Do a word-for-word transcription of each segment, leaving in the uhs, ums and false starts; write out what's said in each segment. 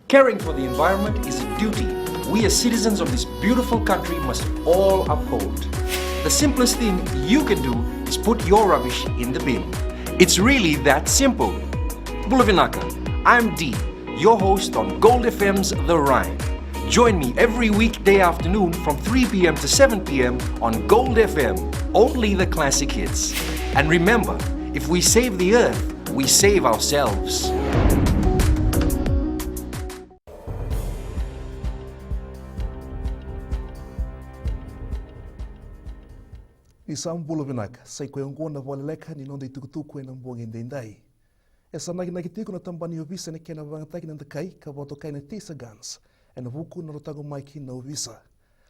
Caring for the environment is a duty we as citizens of this beautiful country must all uphold. The simplest thing you can do is put your rubbish in the bin. It's really that simple. Bula vinaka, I'm Dee, your host on Gold F M's The Rhyme. Join me every weekday afternoon from three p.m. to seven p.m. on Gold F M, only the classic hits. And remember, if we save the earth, we save ourselves. Ni sa bula vinaka, sa i koya oqo na vakaleleka ni noda itukutuku ena bogi edaidai. E sa nakinaki tiko na tabana ni ovisa ena kena vakayagataki na dakai ka vakatokai na tear gas ena vuku ni nodra taqomaki na ovisa.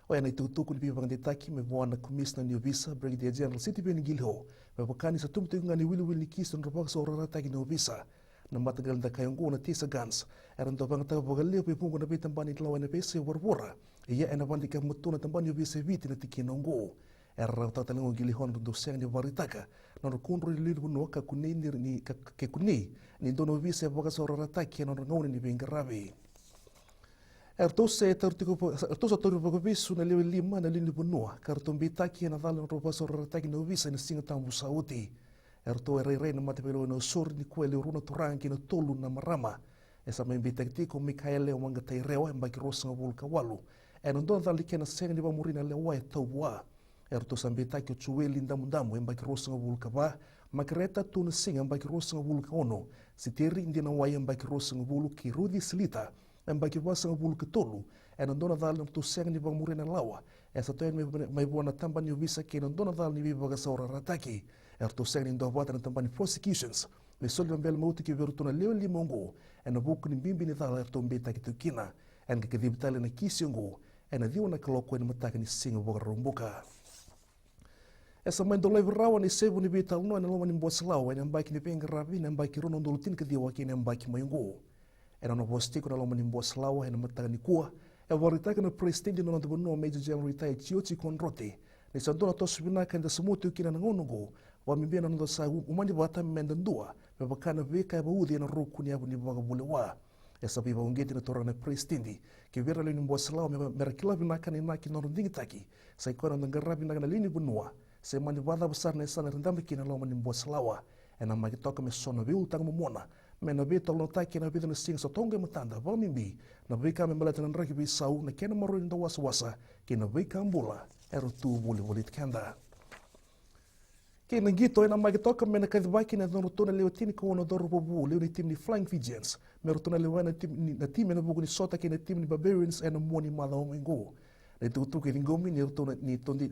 Oya na itukutuku ni veivakadeitaki mai vua na Komisina ni Ovisa, Brigadier General Sitiveni Qiliho, me vaka ni sa tubu tiko ga na iwiliwili ni kisi ni nodra vakasaurarataki na ovisa. Na mataqali dakai oqo na tear gas era dau vakayagataka vakalevu e vuqa na veitabana ni lawa ena veiyasai vuravura. Ia ena vakadikeva matua na tabana ni ovisa e Viti na tikina oqo. Era rawata tale ga o Qiliho na nodra dau sega ni vakaraitaka na nodra kudroi na lewe ni vanua ka kunei ni, ni, ka, ke kunei ni dua na ovisa e vakasaurarataki ena nodra gauna ni veiqaravi. Eratou sa tauri tiko va-, eratou sa tauri vakavesu na lewe lima na lewe ni vanua ka ratou beitaki ena cala ni nodra vakasaurarataki na ovisa ena Siga Tabu sa oti. Eratou e rairai na mataveilawa e Nausori nikua e lewe rua na turaga kei na tolu na marama. E sa mai beitaki tiko o Mikaele Waqatairewa, yabaki ruasagavulu ka walu, ena dua na cala ni kena sega ni vakamuri na lewa e tau vua. Eratou sa beitaki o Joeli Damudamu, yabaki ruasagavulu ka va, Makereta Tunasiga, yabaki ruasagavulu ka ono, Siteri Dinawai, yabaki ruasagavulu, kei Ruci Silita, yabaki vasagavulu ka tolu, ena dua na cala ni ratou sega ni vakamuria na lawa e sa toya mai, mai vua na tabana ni ovisa kei na dua na cala ni veivakasaurarataki. Eratou sega ni duavata na tabana ni prosecutions me soli na bele mauti ki vei iratou na lewe lima oqo ena vuku ni bibi ni cala eratou beitaki tiko kina. Ena qai kacivi tale na kisi oqo ena ciwa na kaloko ena mataka ni siga Vakaraubuka. E sa mai dolavi rawa na isevu ni veitalanoa ena loma ni Boselawa ena yabaki ni veiqaravi, na yabaki rua na udolu tinikaciwa kei na yabaki mai oqo. Ena nona vosa tiko ena loma ni Boselawa ena mataka nikua, e vakaraitaka na Peresitedi ni noda vanua, Major General Retired Jioji Konrote, ni sa dua na toso vinaka eda sa mua tiko kina ena gauna oqo, vakabibi na noda sa u-, umani vata meda dua me vaka na veika e vauci ena ruku ni yavu ni vakavulewa. E sa veivakauqeti na turaga na Peresitedi ki vei ira na lewe ni Boselawa me, mera kila vinaka na inaki ni nodra digitaki. Sa i koya na noda qaravi vinaka na lewe ni vanua, se mani vakacava sara na yasana era dabe kina ena loma ni Boselawa. E namaki toka me so na veiulutaga momona me na veitalanoataki ena vica na siga sa toka e matada, vakabibi na veika me baleta na draki veisau, na kena maroroi na dauwasawasa kei na veika bula era tu volivoliti keda. Kei na qito, e namaki toka me na kacivaki na nodratou na lewe tinikaono na cauravou lewe ni timi ni Flying Fijians me ratou na lewena na timi, na timi ena vuku ni sota kei na timi ni Barbarians ena mua ni macawa mai oqo. Na itukutuku e ciqomi ni ratou na, ni todi,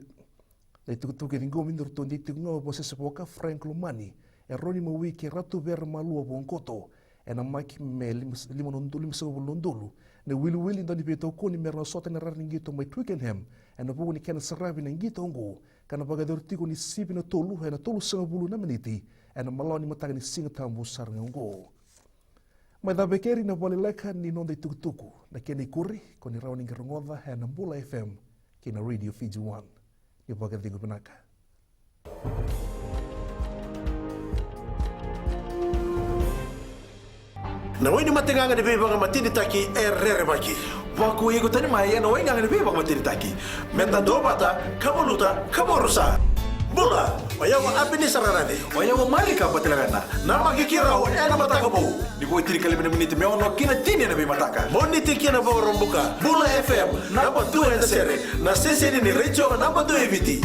na itukutuku e ciqomi ni ratou dei tiko ga o Vosese Voka, Frank Lomani, Eroni Maui kei Ratu Vera Malua Vokoto. E namaki me lima, lima na udolu, limasagavulu na udolu na iwiliwili ni dau ni veitokoni me ra na sota ena rara ni qito mai Twickenham ena vuku ni kena saravi na qito oqo, ka na vakayacori tiko ni sivi na tolu ena tolusagavulu na miniti ena malawa ni mataka ni Siga Tabu sara ga oqo. Mai cava e keri na vakaleleka ni noda itukutuku. Na kena ikuri ko ni rawa ni qai rogoca ena Bula F M kei na Radio Fiji One. Ni vakacegu vinaka. Na wai ni mategaga ni veivakamatenitaki e rerevaki. Vakuai iko tani mai ena waigaga ni veivakamatenitaki. Meda duavata, ka valuta, ka vakarusa. Bula, o yau o Apenisa Rarace. O yau o Marika Batilavena. Namaki keirau ena Mataka Vou. Ni vo e tinikalima na miniti me ono ki na tini ena veimataka. Moniti ki na Vakaraubuka. Bula F M, naba dua ena sere. Na siteseni ni retio naba dua e Viti.